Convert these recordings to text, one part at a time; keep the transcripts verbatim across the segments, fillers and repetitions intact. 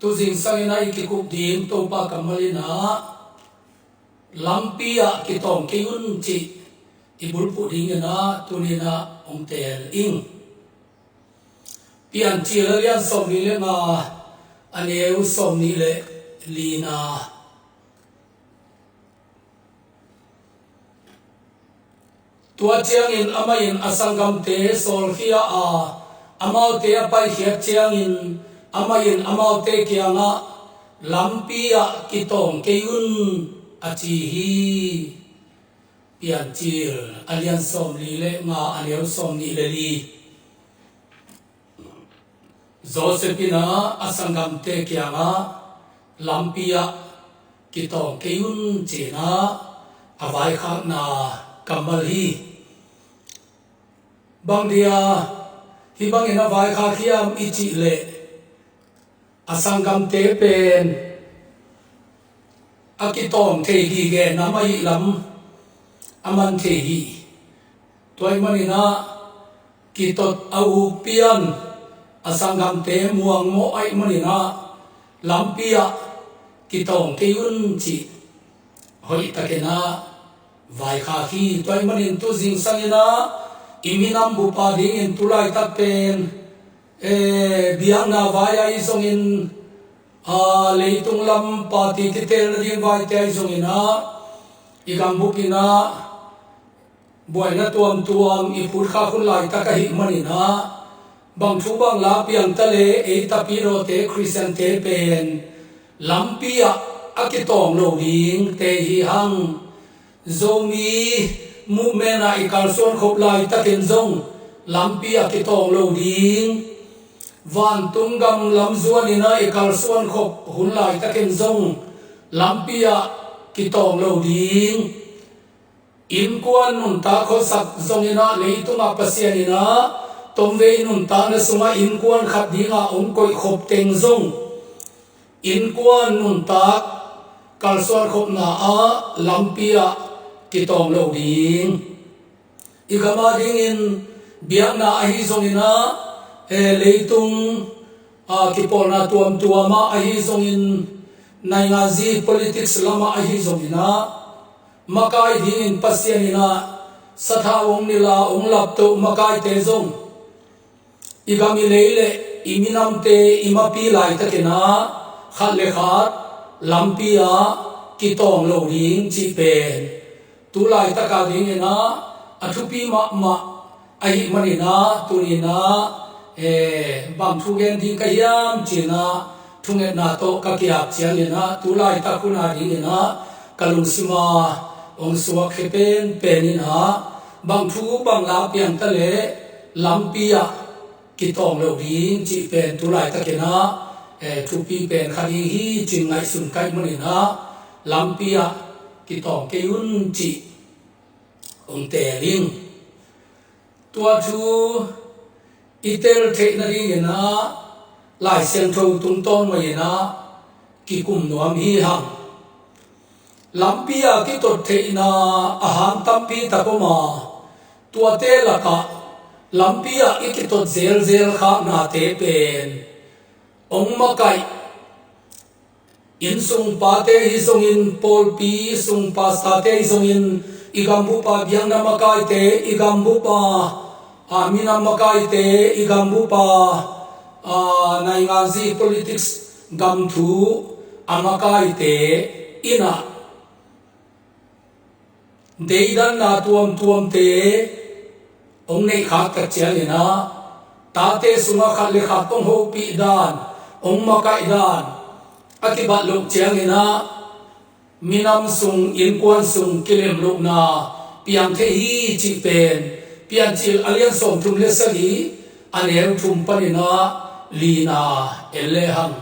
Tu zingsang in ah i kikup ding Topa kammal in ah, lampi ah kitawng kei un cih i bulphuh ding in ah tuni in ah hong teel ing. Piancil a lian sawmli le nga, a neu sawmnih le lina. Tua ciangin amah in a sanggamte sawlkhia a, amaute a paikhiat ciangin amah in amaute kiangah, "Lampi ah kitawng kei un," a ci hi. Piancil a lian sawmli le nga, a neu sawmnih le li. Joseph in ah a sanggamte kiangah, "Lampi ah kitawng kei un," ci-in ah a vaikhakna kammal hi. Bang dia hih bangin a vaikhak hiam i cih leh, a sanggamte pen a kitawng thei hi gen a, amah ih lam a man thei hi. Tua ahih manin ah kitot a uk pian a sanggamte muangmawh ahih manin ah, "Lampi ah kitawng kei un," cih hoihtakin ah vaikhak hi. Tua ahih manin tu zingsang in ah i minam bup a dingin tu laitak pen, eh, biakna vai ahi zongin, ah, leitung lam party kitelna ding vaite ahi zongin ah, i gambup in ah buaina tuamtuam i phutkhak hun laitak ahih manin ah, bang thu bang la piang ta leh, ei tapidawte Khristiante pen lampi ah a kitawng lo dingte hi hang. Zomi movement ah i kalsuan khop laitakin zong lampi ah kitawng lo ding. Vantung gam lam zuan in ah i kalsuan khop hun laitakin zong lampi ah kitawng lo ding. Innkuan nuntak khuasak zongin ah, leitungah Pasian in ah tomvei nuntakna sungah innkuan khat dingah hong koih khop teng zong, innkuan nuntak kalsuan khopna ah lampi ah kitawng lo ding. I gam a dingin biakna ahi zongin ah, eh, leitung, ah, kipawlna tuamtuam ah ahi zongin, nainganzi politics lamah ahi zongin ah, makai dingin Pasian in ah sathau hong nilh a hong laptoh makaite zong, i gam i lei le i minamte i mapi laitakin ah khat le khat lampi ah kitawng lo ding cih pen tu laitak a dingin ah a thupi mahmah ahih manin ah, tuni in ah, eh, bang thu gen ding ka hiam ci-in ah thungetna tawh ka ki-ap ciangin ah, tu laitak hun a dingin ah ka lungsim a hong suakkhia penpen in ah, bang thu bang la piang ta leh lampi ah kitawng lo ding cih pen tu laitakin ah, eh, thupi pen kha ding hi ci-in ngaihsun ka hih manin ah, lampi ah kitawng kei un cih hong teel ing. Tua thu i tel theih nadingin ah Lai Siangtho tungtawn mah in ah kikum nuam hi hang. Lampi a kitot theihna a hang tampi tak om a, tuate lakah lampi ah i kitot zelzel khaknate pen hong makaih, inn sung pate ahi zongin, pawlpi sung pastorte ahi zongin, i gambup a biakna makaite, i gambup a, a, minam makaite, i gambup a, a, nainganzi politics gam thu a makaite in ah deidanna tuamtuamte hong neih khak tak ciangin ah, tate sungah khat le khat hong hopih dan, hong makaih dan a kibat loh ciangin ah, minam sung, innkuan sung kilem lohna piang thei hi cih pen Piancil a lian sawmthum le sagih, a neu thum panin ah lina en lehang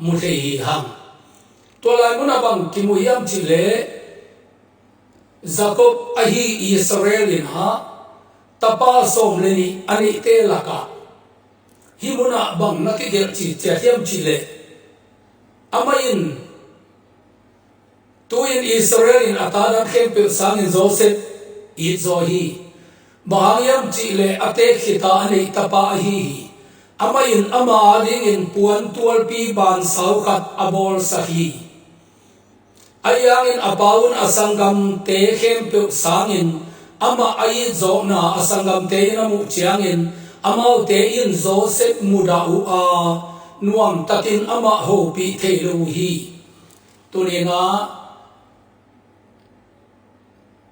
mu thei hi hang. Tua lai munah bang kimu hiam cih leh, Jacob ahi Israel in ah tapa sawm le nih a neihte lakah hih munah bang na kigelh cih ciat hiam cih leh, amah in, tu-in Israel in a tadan khempeuh sangin Joseph it zaw hi. Bang hang hiam cih leh a teek khit a a neih tapa ahi hi. Amah in ama adingin puan tualpi bansau khat a bawlsak hi. Ahi hangin a pa un a sanggamte khempeuh sangin amah a itzawkna a sanggamte in a muh ciangin, amaute in Josef mudah uh a, nuamtakin amah hopih thei lo uh hi. Tuni-in ah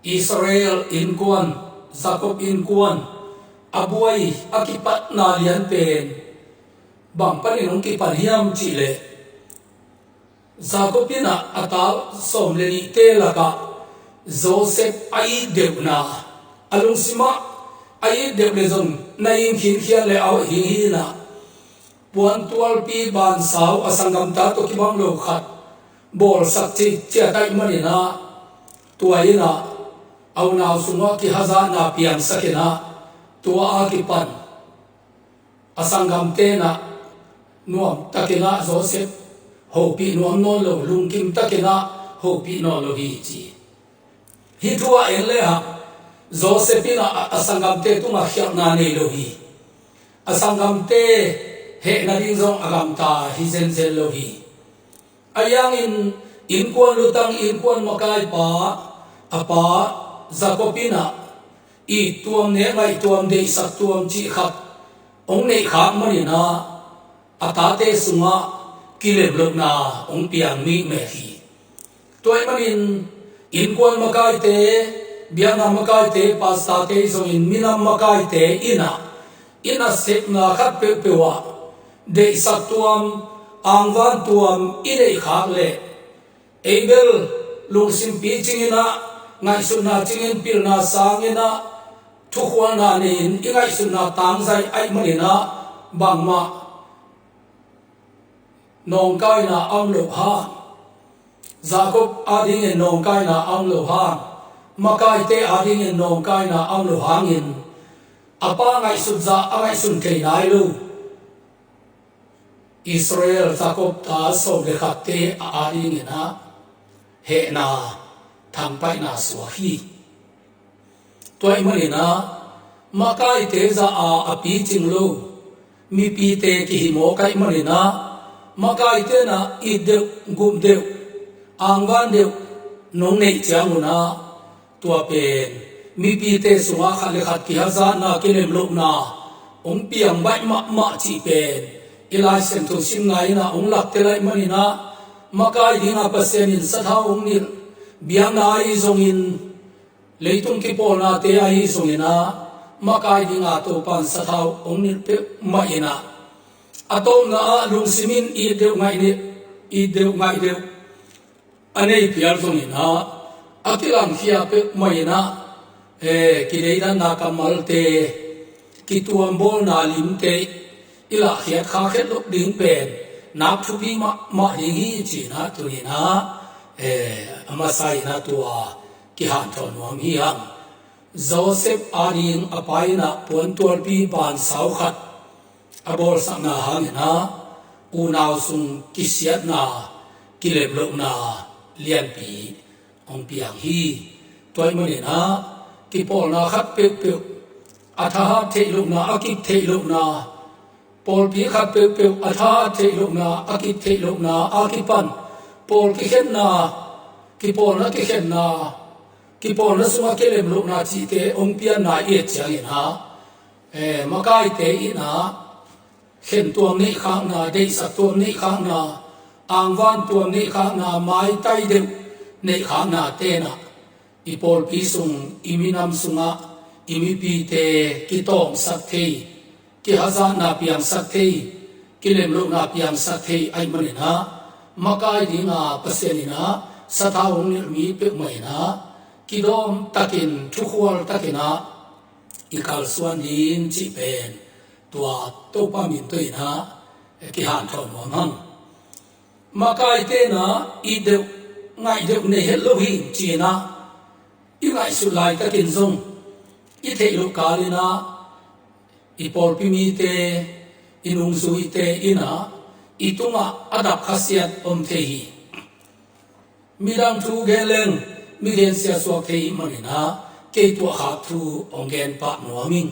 Israel innkuan, Jakob innkuan a buai a kipatna lian pen bang panin hong kipan hiam cih leh, Jakob in ah a ta sawm le nihte lakah Josef a it deuhna, a lungsimah a it deuh le zong na in khinkhian le a hoih ding hi-in ah, puan tualpi bansau a sanggamte tawh kibang lo khat bawlsak ci, ciat ahih manin ah, tua in ah a unau sungah kihazatna piangsak in ah, tua a kipan a sanggamte in ah nuamtakin ah Josef hopih nuam nawn lo, lungkim takin ah hopih nawn lo hi ci. Hih thu ah en le hang, Josef in ah a, a sanggamte tungah khialhna nei lo hi. A sanggamte hehna ding zong a gamta hi zenzen lo hi. Ahi hangin innkuan lutang, innkuan makaipa a pa Jakob in ah ittuam, neh ngaihtuam, deihsaktuam cih khat hong neih khak manin ah a tate sungah kilemlohna hong piang mikmek hi. Tua ahih manin innkuan makaite, biakna makaite, pastorte zongin minam makaite in ah i nasepna khat peuhpeuh ah deihsaktuam, angvantuam i neih khak leh, ei bel lungsim picing in ah, ngaihsutna cingin, pilna sangin ah, thukhualna nei-in i ngaihsutna tangzai ahih manin ah, bangmah nawngkaina a om loh hang, Jakob adingin nawngkaina a om loh hang, makaite adingin nawngkaina a om loh hangin, a pa ngaihsut zah a ngaihsun thei nai lo Israel Jakob ta sawm le khatte a adingin ah hehna, thangpaihna suak hi. Tua ahih manin ah makaite zah a a picing lo mipite kihi mawk ahih manin ah, makaite in ah it deuh, gup deuh, angvan deuh nong neih ciangun ah, tua pen mipite sungah khat le khat kihazatna, kilemlohna hong piang baih mahmah cih pen i Lai Siangtho simna in ah hong laktel ahih manin ah, makai dinga Pasian in sathau hong nilh, biakna ahi zongin, leitung kipawlnate ahi zongin ah, makai dinga Topa'n sathau hong nilh peuhmah in ah, a tawpna ah lungsim in it deuh ngaih deuh, it deuh ngaih deuh a nei phial zongin ah, a kilangkhia peuhmah in ah, eh, kideidanna kammalte, kituambawlna limte i lahkhiat khakhet loh ding pen nak thupi mahmah ding hi ci-in ah, tuni-in ah, eh, a masa in ah tua kihanthawn nuam hi hang. Josef ading a pa in ah puantualpi bansau khat a bawlsakna hangin ah, unau sung kisiatna, kilemlohna lianpi hong piang hi. Tua ahih manin ah, kipawlna khat peuhpeuh a thahat theih lohna, a kip theih lohna, pawlpi khat peuhpeuh a thahat theih lohna, a kip theih lohna a kipan, pawl kikhenna, kipawlna kikhenna, kipawlna sungah kilemlohna cihte hong pianna i et ciangin ah, eh, makaite in ah khentuam neihkhakna, deihsaktuam neihkhakna, angvantuam neihkhakna, maitai deuh neihkhakna ten ah, i pawlpi sung, i minam sungah i mipite kitawngsak thei, kihazatna piangsak thei, kilemlohna piangsak thei ahih manin ah, makai dinga Pasian in ah sathau hong nilh mi peuhmah in ah, kidawm takin, thukhual takin ah i kalsuan ding cih pen, tua Topa min tawh in ah kihanthawn nuam hang. Makaite in ah it deuh, ngaih deuh nei het lo hi ci-in ah i ngaihsut laitakin zong, i theih loh kalin ah i pawlpi mite, i nungzuite in ah i tungah a dap khasiat om thei hi. Midang thu gen leng mi gensia suak thei ahih manin ah, kei tua khak thu hong gen pah nuam ing.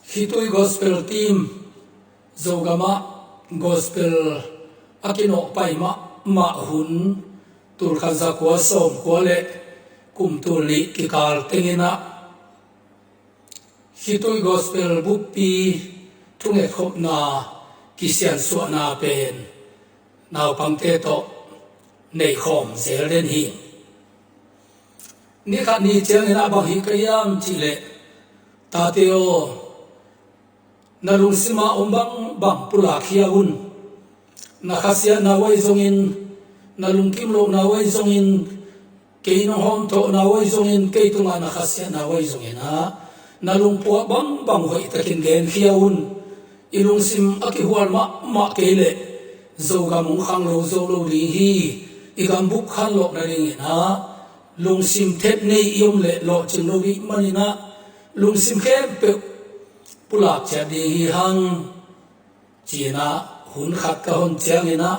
Khitui Gospel Team Zogamah gospel a kinawhpai mahmah hun tulkhat zakua sawmkua le kum tulnih kikal tenginah khitui gospel buppi thungetkhopna kisiansuahna pen naupangte tawh neikhawm zel den hi. Nikhat ni cianginah bang hi ka hiam cihleh, tate aw, na lungsima om bangbang pulakkhia un. Na khasiatna uh ahi zongin, na lungkim lohna uh ahi zongin, kei nong hawmthawhna uh ahi zongin, kei tungah na khasiatna uh ahi zonginah na lungpuah bangbang hoihtakin genkhia un. I lungsim a kihual mahmah kei leh Zogam hong khanglo zo lo ding hi. I gambup khanlawh nadinginah lungsim thep nei i om leh lawhcing lo dih maninah lungsim khempeuh pulak ciat ding hi hang, cinah hun khat ka hon cianginah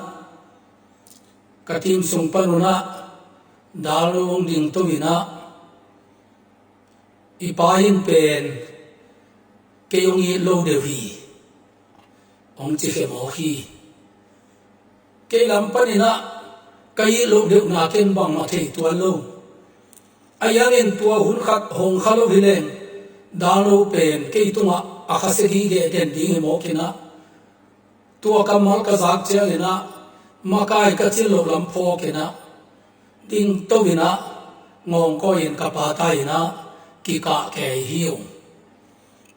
ka team sung panunah dalno hong dingto inah, i pa in pen kei hong it lo deuh hi, hong ci khemawk hi. Kei lam paninah ka it loh deuhna ken bangmah thei tuan lo. Ahi hangin tua hun khat hong kha lo hileng, dalno pen kei tungah a khasia gige den ding hi mawkinah, tua kammal ka zak cianginah makai ka cin loh lam phawkinah dingto inah ngawngkawi in ka pa ta inah kikah kei hi ung.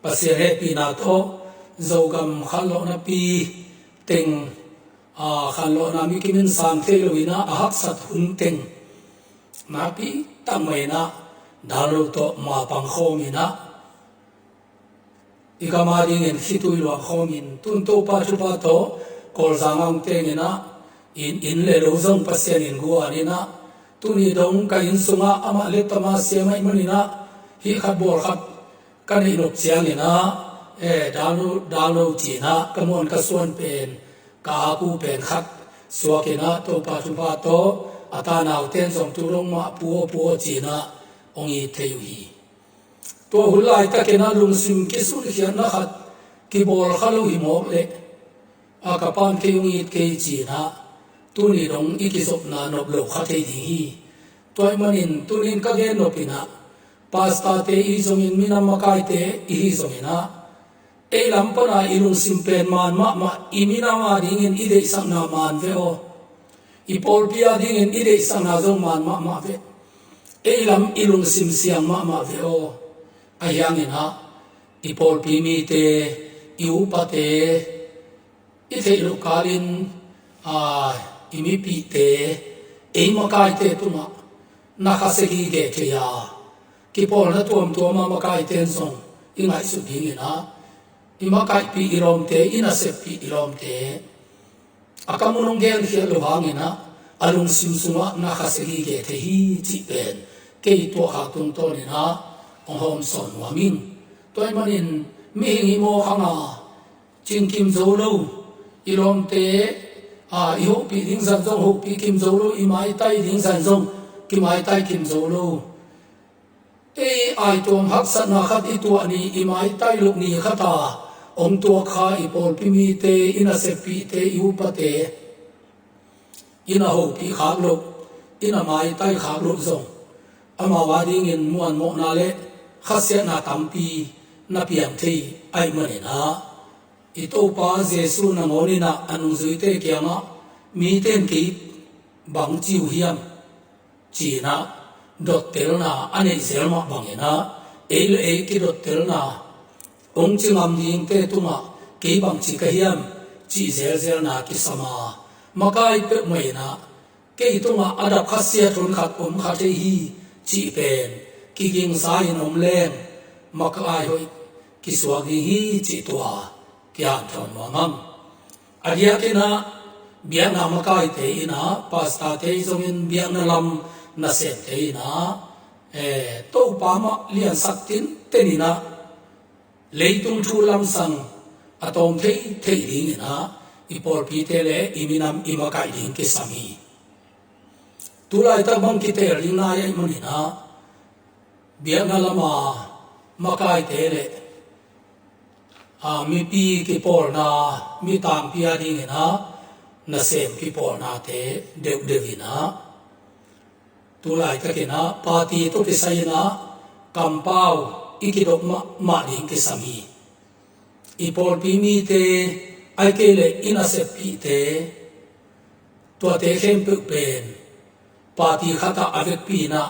Pasian hehpihna tawh Zogam khanlawhna pi teng, a, khanlawhna mi kimin sang thei lo inah a haksat hun teng nakpi tak mah inah dalno tawh mapang khawm inah i gam adingin khitui luang khawmin tun Topa thupha tawh Kawlzang a hong tenginah inn, inn le lo zong Pasian in guan inah tuni dong ka inn sungah amah le tama siam ahih maninah hih khat bawl khat ka neih nop cianginah, eh, dalno, dalno cinah ka muan ka suan pen ka aku pen khat suakinah Topa thupha tawh a ta naute in zong tu dong mah pu aw pu aw cinah hong it thei uh hi. Tua hun laitakinah lungsim kisunkhiatna khat kibawl kha lo hi mawk leh, a ka pan kei hong it kei cinah tuni dong i kizopna nop lo kha thei ding hi. Tua ahih manin tunin ka gen nop inah pastorte i hi zongin minam makaite i hi zonginah ei lam pana i lungsim pen man mahmah, i minam adingin i deihsakna man ve aw. I pawlpi adingin i deihsakna zong man mahmah ve. Ei lam i lungsim siang mahmah ve aw. Ahi hanginah i pawlpi mite, i upate, i theih loh kalin, a, i mipihte, ei makaite tungah na khasia gige thei a, kipawlna tuamtuam a makaite in zong i ngaihsut dinginah i makaihpih i lawmte, i naseppih i lawmte a kam un hong genkhiat loh hanginah a lungsim sungah na khasia gige thei hi cih pen kei tuahkhak tungtawninah hong hawmsawn nuam ing. Tua ahih manin mihing i mawk hanga cingkim zo lo, i lawmte, a, i hopih ding zan zong hopih kim zo lo, i maitai ding zan zong kimaitai kim zo lo. Ei aituam haksatna khat i tuah ni, i maitai loh ni khata hong tuak kha i pawlpi mite, i naseppihte, i upate, i na hopih khak loh, i na maitai khak loh zong amau adingin muanmawhna le khasiatna tampi na piang thei ahih maninah i Topa Jesu nangawninah a nungzuite kiangah mite in kei bang ci uh hiam? Cinah dottelna a neih zel mah banginah ei le ei kidottelna hong ci ngam dingte tungah kei bangci ka hiam cih zelzelna kisam a, makai peuhmah inah kei tungah a dap khasiat hun khat om kha thei hi cih pen kigingsa in om leng makai hoih kisuak ding hi cih tua kihanthawn nuam ang. A diakinah biakna makaite inah, pastorte zongin biakna lam nasemte inah, eh, Topa mah liansak tinten inah leitung thu lamsang a tawm theithei dinginah i pawlpite le i minam i makaih ding kisam hi. Tulaitak bang kiteel ding nai ahih maninah biakna lama makaite le A, mipi kipawlna, mi tampi a dingin ah nasem kipawlnate deuhdeuh in ah, tu laitakin ah party tawh kisai in ah kampau i kidop mahmah ding kisam hi. I pawlpi mite, ahih kei leh i naseppihte, tuate khempeuh pen party khat ah a vekpi in ah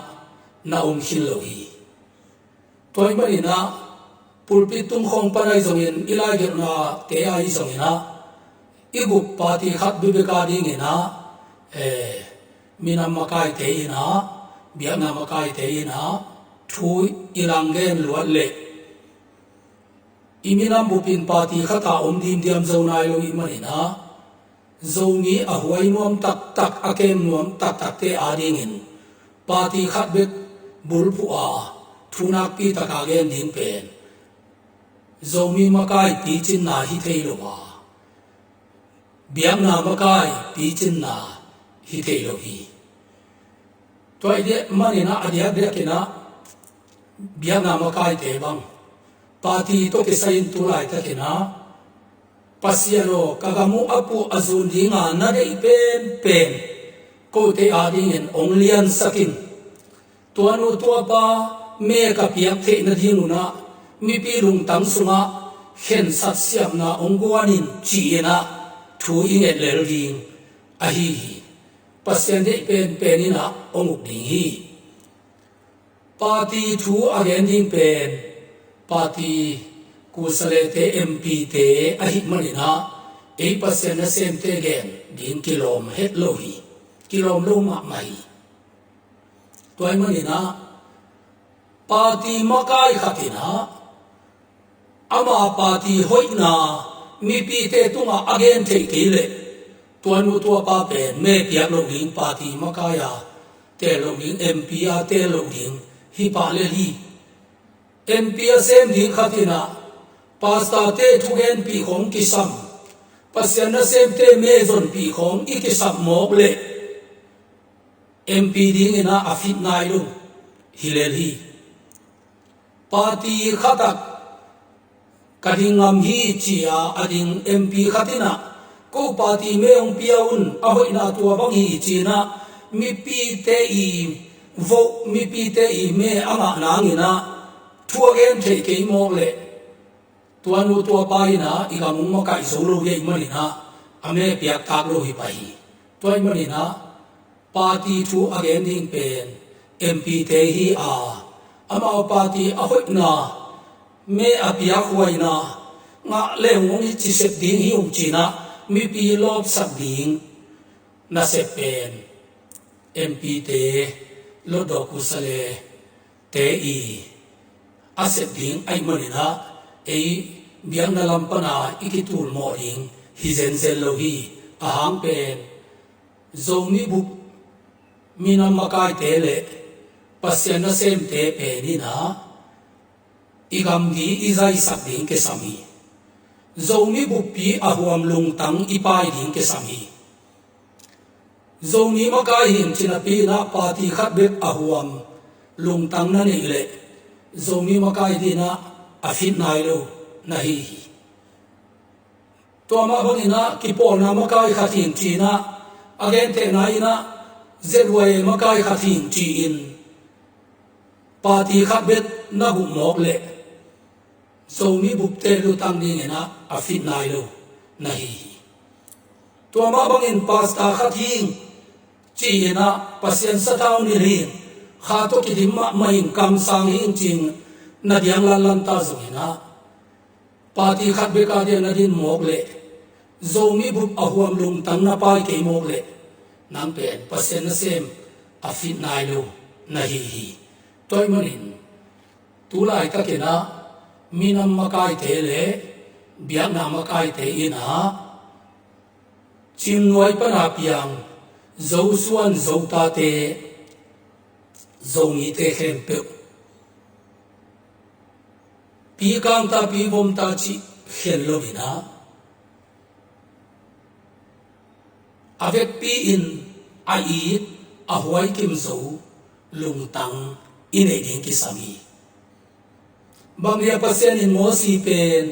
na om khin lo hi. Tua ahih manin ah pulpit tung khawng pan ahi zongin, i laigelhnate ahi zongin ah, i gup party khat bekbek a dingin ah, eh, minam makaite in ah, biakna makaite in ah thu i lang gen luat leh, i minam bup in party khat ah om dimdiam zo nai lo ahih manin ah, Zomi a huai nuam taktak, a kem nuam taktakte a dingin party khat bek bulphuh a thu nakpi tak a gen ding pen Zomi makai picinna hi thei lo a, biakna makai picinna hi thei lo hi. Tua ahih manin ah a diakdiakin ah biakna makaite bang, party tawh kisai in tu laitakin ah, Pasian aw, ka gam uh a puh a zun dinga na deih penpen kote a dingin hong liansak in. Tua nu tua pa me ka piak theih nading un ah mipi lungtang sungah khensat siamna hong guan in, ci-in ah thu i nget lel ding ahi hi. Pasian deih penpen in ah hong uk ding hi. Party thu a gen ding pen party kusalete, M P te ahih manin ah, ei Pasian nasemte gen ding kilawm het lo hi. Kilawm lo mahmah hi. Tua ahih manin ah party makai khat in ah ama party hoihna mipite tungah a gen theih kei leh, tua nu tua pa pen me piak loh ding, party makai a teel loh ding, M P a teel loh ding hi pah lel hi. M P a sem ding khat in ah pastorte thugenpih khawng kisam, Pasian nasemte me zonpih khawng i kisam mawk leh, M P dingin ah a fit nai lo hi lel hi. Party khat ah ka ding ngam hi ci-a a ding M P khat in ah, ko party me hong pia un, a hoihna tua bang hi, ci-in ah mipite i vote, mipite i me a ngah nangin ah thu a gen theih kei mawk leh, tua nu tua pa in ah i gam hong makaih zo lo hi ahih manin ah a me piak tak lo hi pah hi. Tua ahih manin ah party thu a gen ding pen M P te hi a, amau party a hoihna, me a piakhuaina, ngah leng hong i ci sep ding hi ung, ci-in ah mipi lawpsak ding nasep pen M P te, lotdawh kusalete i a sep ding ahih manin ah, ei biakna lam pan a i kitul mawh ding hi zenzen lo hi. A hang pen Zomi bup minam makaite leh Pasian nasemte pen in ah i gamgi i zaisak ding kisam hi. Zomi buppi a huam lungtang i pai ding kisam hi. Zomi makai hi ing ci napi in ah party khat bek a huam lungtang na neih leh, Zomi makai dingin ah a fit nai lo na hi hi. Tua mah bangin ah kipawlna makai khat hi ing ci-in ah, a gentehna in ah Z Y A makai khat hi ing ci-in party khat bek na buh mawk leh, Zomi bupte lutang dingin ah a fit nai lo na hi hi. Tua mah bangin pastor khat hi ing ci-in ah Pasian sathau nilh hi ing, kha tawh kidim mahmah ing, kamsang hi ing ci-in na diang lanlan ta zongin ah, party khat bek a diang na din mawk leh, Zomi bup a huam lungtang na pai kei mawk leh, nang pen Pasian nasem a fit nai lo na hi hi. Tua ahih manin tu laitakin ah minam makaite leh biakna makaite in ah, Cimnuai pan a piang Zosuan Zotate, Zomite khempeuh, pi kangta pi vomta cih khen lo in ah, a vekpi in a it, a huaikim zo lungtang i neih ding kisam hi. Bang hang Pasian in Mosi pen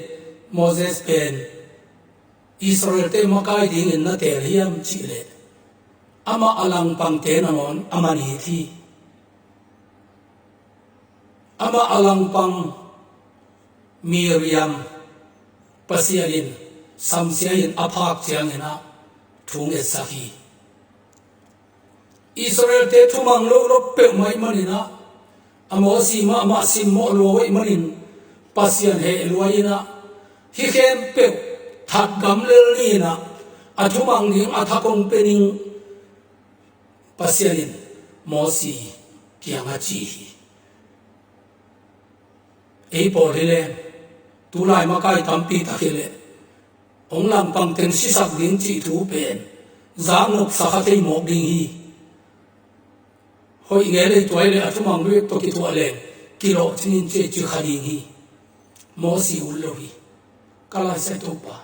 Moses pen Israel-te makai dingin na teel hiam cih leh, amah a langpangte nangawn a man it hi. Amah a langpang Miriam Pasian in samsia in a phak ciangin ah thu ngetsak hi. Israel-te thumang lo lo peuhmah ahih manin ah, a Mosi mahmah simmawh lua ahih manin Pasian heh lua in ah, hih khempeuh that gamlel ni in ah, a thumang ding a thak hong pia ning Pasian in Mosi kiangah ci hi. Ei pawl hi leng, tulai makai tampi tak hi leh, hong langpang teng sisak ding cih thu pen zak nopsa kha thei mawk ding hi. Hoih ngei lei tuai leh a thumang bek tawh kithuah leng, kilawh cingin ci ci kha ding hi. Mosi ut lo hi. Ka laisai Topa,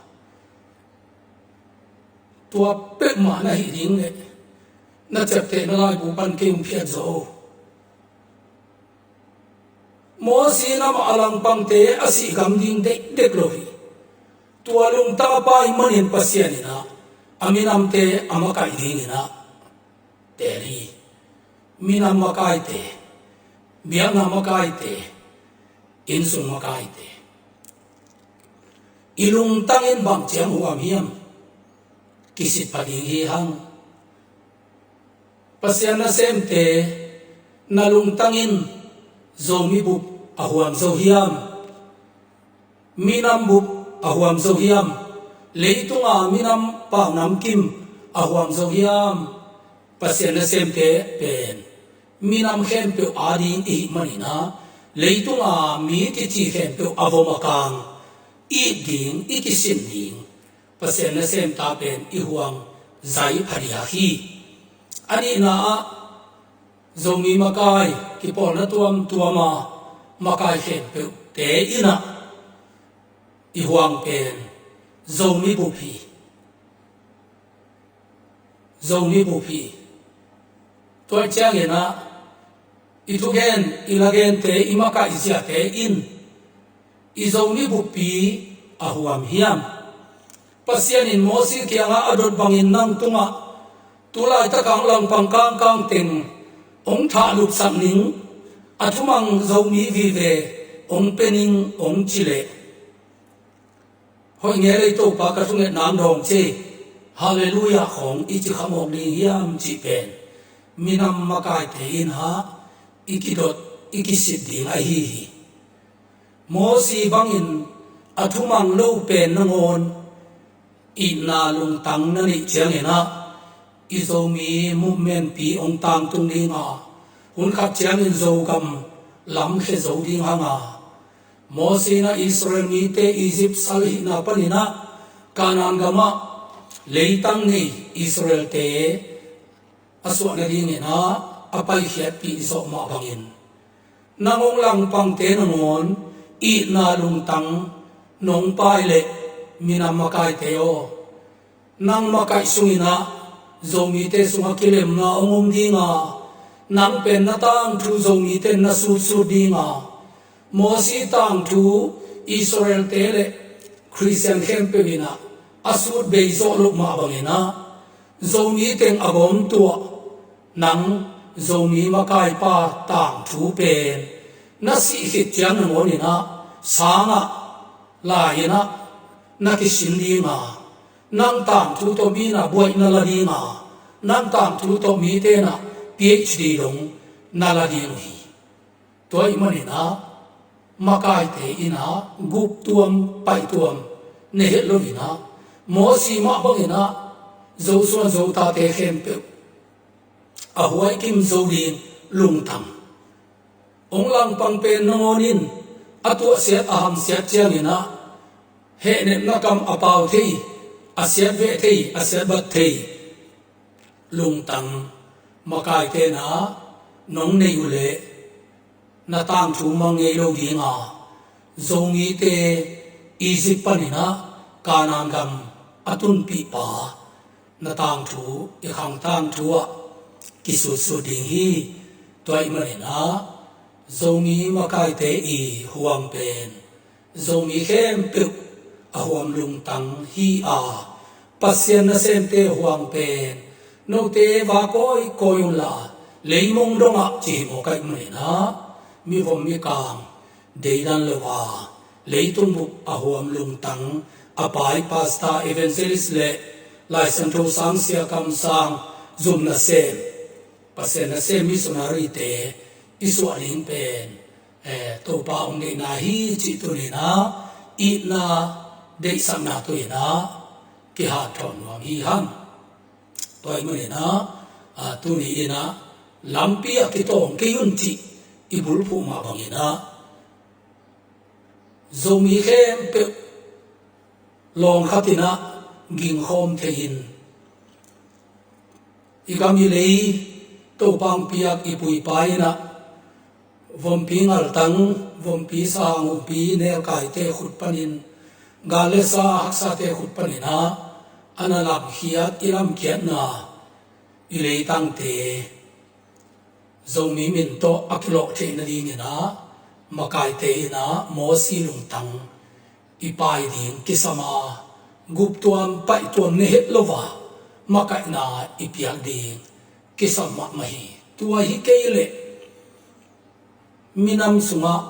tua peuhmah na hih ding leh, na ciaptehna laibu pan kei hong phiat zaw o. Mosi in amah a langpangte a sih gam ding deikdek lo hi. Tua lungtang a pai manin Pasian in ah, a minamte a makaih dingin ah teel hi. Minam makaite, biakna makaite, innsung makaite, i lungtang in bang ciang huam hiam? Kisit pha ding hi hang. Pasian nasemte, na lungtang in Zomi bup a huam zo hiam? Minam bup a huam zo hiam? Leitunga minam pau namkim a huam zo hiam? Pasian nasemte pen minam khempeuh ading i hih manin ah, leitunga mi kici khempeuh a vom a kang it ding, i kisin ding Pasian nasemte pen i huang zai phadiak hi. A nihna ah, Zomi makai kipawlna tuamtuama makai khempeuhte in ah i huang pen Zomi bup hi. Zomi bup hi. Tua ciangin ah, i thugen, i lagente, i makaih ziate in i Zomi buppi a huam hiam? Pasian in Mosi kiangah a dot bangin nang tungah tulaitak a hong langpang kangkang teng hong thahlupsak ning, a thumang Zomi vive hong pia ning hong ci leh, hoih ngei lei Topa, ka thungetna hong dawng ci, Halleluiah khawng i ci kha mawk ding hiam cih pen minam makaite in ah i kidot, i kisit ding ahi hi. Mosi bangin a thumang lo pen nangawn itna lungtang na neih ciangin ah, i Zomi movement pi hong tangtung ding a, hun khat ciangin Zogam lamkhia zo ding hang a, Mosi in ah Israel mite Egypt salhihna panin ah Kanaan gamah leitang nei Israelte a suah nadingin ah a paikhiatpih zawh mah bangin, nang hong langpangte nangawn itna lungtang nong pai leh, minam makaite aw, nang makaih sungin ah Zomite sungah kilemna hong om ding a, nang pen na tangthu Zomite in na sutsut ding a, Mosi tangthu Israelte le Khristian khempeuh in ah a sut bei zawh loh mah bangin ah, Zomi teng a gawm tuah, nang Zomi makaipa tangthu pen na sih khit ciang nangawn in ah sangah lai-in ah na kisin ding a, nang tangthu tawh mi in ah buaih na la ding a, nang tangthu tawh mite in ah P H D dong na la ding uh hi. Tua ahih manin ah makaite in ah guptuam paihtuam nei het lo in ah, Mosi mah bangin ah Joshua Jothate khempeuh a huaikim zo ding lungtang. Hong langpang pen nangawn in a tuahsiat a hamsiat ciangin ah hehnepna kam a pau thei, a siatveh thei, a siatbat thei lungtang makaite in ah nong neih uh leh, na tangthu mang ngei lo ding a, Zomite Egypt panin ah Kanaan gam a tunpihpa na tangthu, i khang tangthu ah kisutsut ding hi. Tua ahih manin ah Zomi makaite i huang pen Zomi khempeuh a huam lungtang hi a, Pasian nasemte huang pen note va kawikawi unla, leimong dongah ci hi mawk ahih maninah, mivom mikang deidan lo a, leitung bup a huam lungtang a pai pastor, evangelist le Laisiangtho sang, siakam sang, zum nasem, Pasian nasem missionary-te i suah ding pen, eh, Topa hong deihna hi cih tuninah itna deihsakna tuinah kihanthawn nuam hi hang. Tua ahih maninah, ah, tuni inah lampi a kitawng kei un cih i bulphuh mah banginah Zomi khempeuh lawng khatinah gingkhawm thei-in i gam i lei Topa hong piak i pu i pa inah vompi ngaltang, vompi sang, umpi nelkaite khut panin, gal le sa haksate khut paninah a na lamkhiat, i lamkhiatna i leitangte Zomi min tawh a kilawh theih nadinginah makaite inah Mosi lungtang i pai ding kisam a, guptuam paihtuam ne het lo a makaihna i piak ding kisam mahmah hi. Tua hi kei leh minam sungah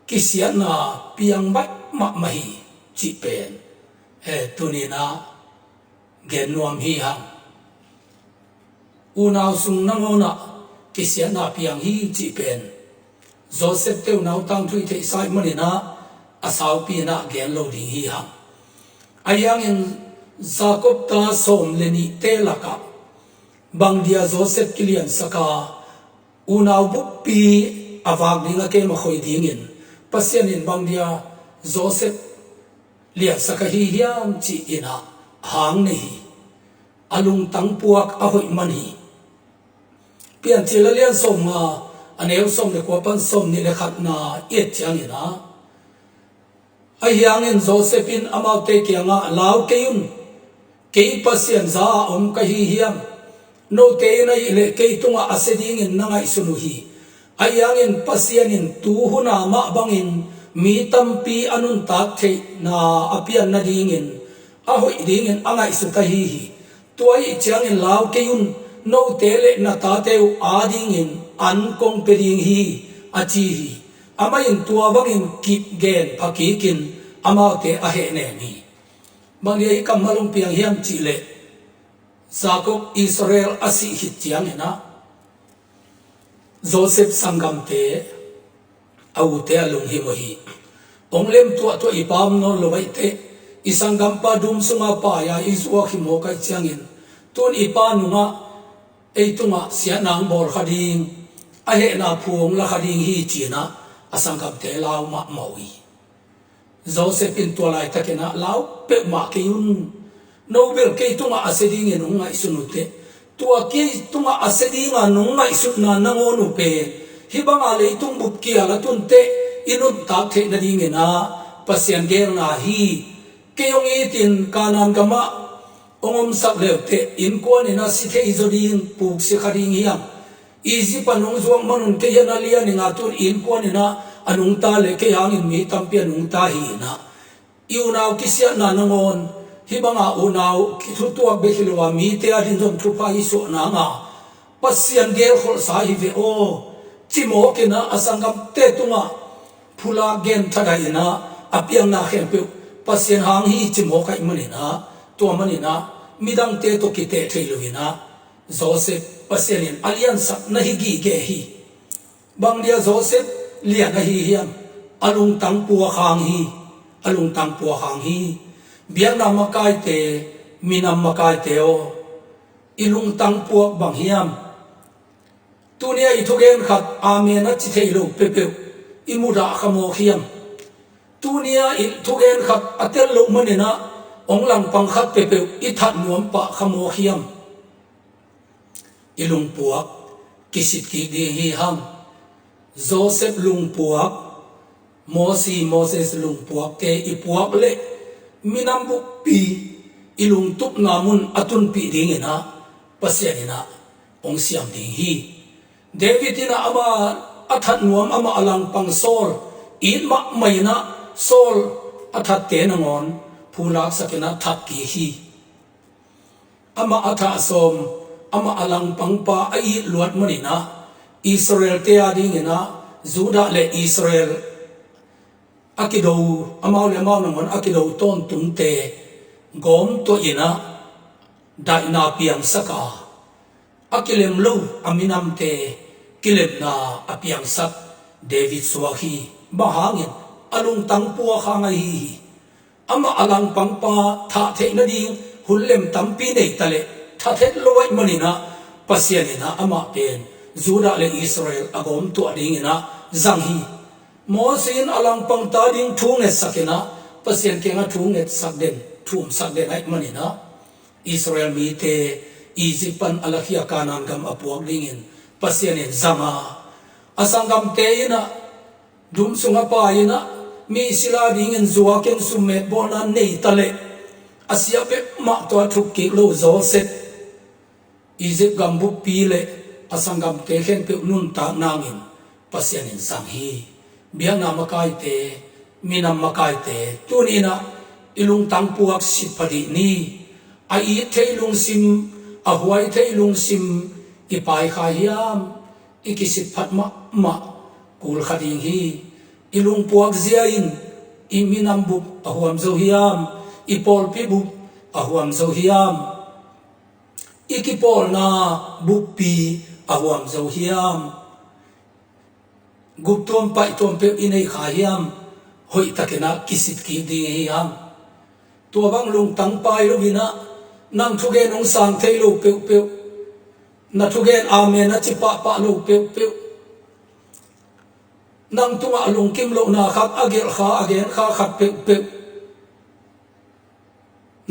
kisiatna piang baih mahmah hi cih pen, eh, tuninah gen nuam hi hang. Unau sung nangawnah kisiatna piang hi cih pen Joseph te unau tangthu i theihsa ahih maninah a saupi inah gen lo ding hi hang. Ahi hangin Jacob ta sawm le nihte lakah bang dia Joseph kiliansak a, unau buppi a vak ding a kem a khoi dingin Pasian in bang dia Joseph liansak ahi hiam cih inah hang nei hi. A lungtang puak a hoih man hi. Piancil a lian sawmnga, a neu sawm le kua pan sawmnih le khatna i et cianginah, ahi hangin Joseph in amaute kiangah, lau kei un, kei Pasian za a om ka hi hiam? Note in ahih leh kei tungah a sia dingin na ngaihsun uh hi. Ahi hangin Pasian in tu huna mah bangin mi tampi a nuntak theihna a pian nadingin a hoih dingin a ngaihsut ahi hi. Tua ahih ciangin lau kei un, note le na tate uh adingin an kong pia ding hi, a ci hi. Amah in tua bangin kip gen phakikin amaute a hehnem hi. Bang dia hih kammal hong piang hiam cih leh Jacob Israel a sih khit cianginah Joseph sanggamte, a ute a lunghimawh hi. Hong lem tuahtuah i pa om nawn lo ahih teh, i sanggampa dum sunga pai-a i zuak hi mawk ahih ciangin, tun i pa nungah ei tungah siatna hong bawl kha ding, a hehna phu hong la kha ding hi cinah a sanggamte lau mahmah uh hi. Joseph in tua laitakinah, lau peuhmah kei un. No bel kei tungah a sia dingin hong ngaihsun uh teh. Tua kei tungah a sia dinga nong ngaihsutna nangawn uh pen hih banga leitung bup kial a tun teh i nuntak theih nadinginah Pasian geelna hi. Kei hong itin Kanaan gamah hong omsak leuteh innkuan inah si thei zaw ding, puk si kha ding hiam? Egypt ah nong zuak manun kei hian a lian inga tun innkuan inah a nungta le kei hangin mi tampi a nungta hi inah, i unau kisiatna nangawn hih banga unau kithutuak bek hi lo a mite a dinzon thupha i suah nanga Pasian gelkholhsa hi ve aw, ci mawk inah a sanggamte tungah phulak gen thadai inah a piangna khempeuh Pasian hang hi ci mawk ahih maninah, tua maninah midangte tawh kiteh thei lo inah Joseph Pasian in a liansak na hi gige hi. Bang dia Joseph lian ahi hiam? A lungtang puak hang hi. A lungtang puak hang hi. Biakna makaite, minam makaite aw, i lungtang puak bang hiam? Tunia i thugen khat amen a ci thei lo peuhpeuh i mudah kha mawk hiam? Tunia i thugen khat a tel loh maninah hong langpang khat peuhpeuh i that nuam pah kha mawk hiam? I lungpuak kisitkik ding hi hang. Joseph lungpuak, Mosi, Moses lungpuakte i puak leh minam buppi i lungtupna mun a tunpih dinginah Pasian inah hong siam ding hi. David inah amah a that nuam, amah a langpang Saul it mahmah inah Saul a thatte nangawn phulaksak in ah that kik hi. Amah a thah sawm, amah a langpangpa a it luat manin ah Israel-te a dingin ah Judah le Israel a kido, amau le amau nangawn a kido tawntungte gawmtuah in ah daihna piangsak a, a kilem lo a minamte kilemna a piangsak David suak hi. Bang hangin? A lungtang puak hang ahi hi. Amah a langpangpa thah theih nading hun lem tampi nei taleh that het lo ahih manin ah Pasian in ah amah pen Judah le Israel a gawmtuah dingin ah zang hi. Moses in a langpangte a ding thu ngetsak in ah Pasian kiangah thu ngetsak den, thumsak den ahih manin ah Israel mite Egypt pan a lakhia Kanaan gam a puak dingin Pasian in zang a, a sanggamte in ah dum sungah pai in ah mi sila dingin zuak in summet bawlna nei taleh a sia peuhmah tawh a thuk kik lo Joseph Egypt gam buppi le a sanggamte khempeuh nuntak nangin Pasian in zang hi. Biakna makaite, minam makaite, tuni in ah i lungtang puak sitpha dih ni. A it theih lungsim, a huai theih lungsim i paikha hiam? I kisitphat mahmah kul kha ding hi. I lungpuak zia in i minam bup a huam zo hiam? I pawlpi bup a huam zo hiam? I kipawlna buppi a huam zo hiam? Guptuam paihtuam peuh i neih kha hiam? Hoihtakin ah kisit kik ding hi hang. Tua bang lungtang pai lo in ah nang thugen hong sang thei lo peuhpeuh, na thugen amen a ci pahpah lo peuhpeuh, nang tungah lungkim lohna khat a gelh kha, a gen kha khat peuhpeuh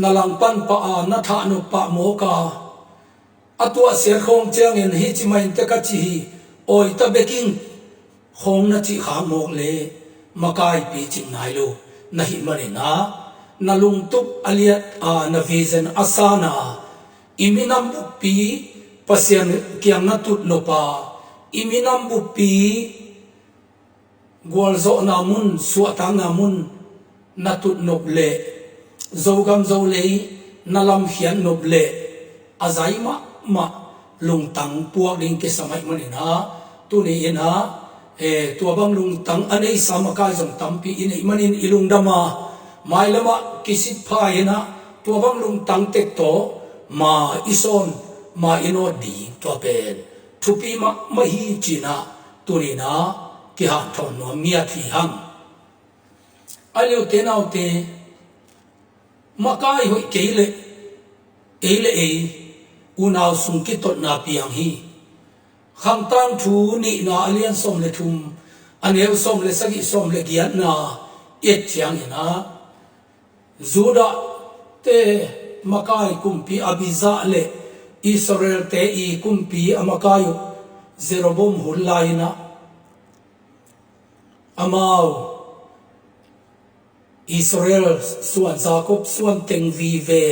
na langpan pah a, na thah nop pah mawk a, a tuahsiat khawng ciangin hih ci mah in tek a ci hi, awi ta bek ing khawng na cih khak mawk leh makai picing nai lo na hih manin ah, na lungtup a liat a, na vision a san a, i minam buppi Pasian kiang na tut nop a, i minam buppi gualzawhna mun, suahtakna mun na tut nop leh, Zogam Zolei na lamkhiat nop leh, a zai mahmah lungtang puak ding kisam ahih manin ah, tuni in ah, eh, tua bang lungtang a neisa makai zong tampi i neih manin i lungdam a, mailam ah kisitpha in ah tua bang lungtang tek tawh ma i sawn, ma i nawt ding, tua pen thupi mahmah hi ci-in ah tuni in ah kihanthawn nuam miat hi hang. A leute naute, makai hoih kei leh ei le ei unau sung kitotna piang hi. Khangtang thu nihna a lian sawm le thum, a neu sawm le sagih, sawm le giatna i et ciangin ah, Judah-te makai kumpi Abijah le Israel-te i kumpi a makai uh Jeroboam hun lai-in ah, amau Israel suan, Jacob suan teng vive,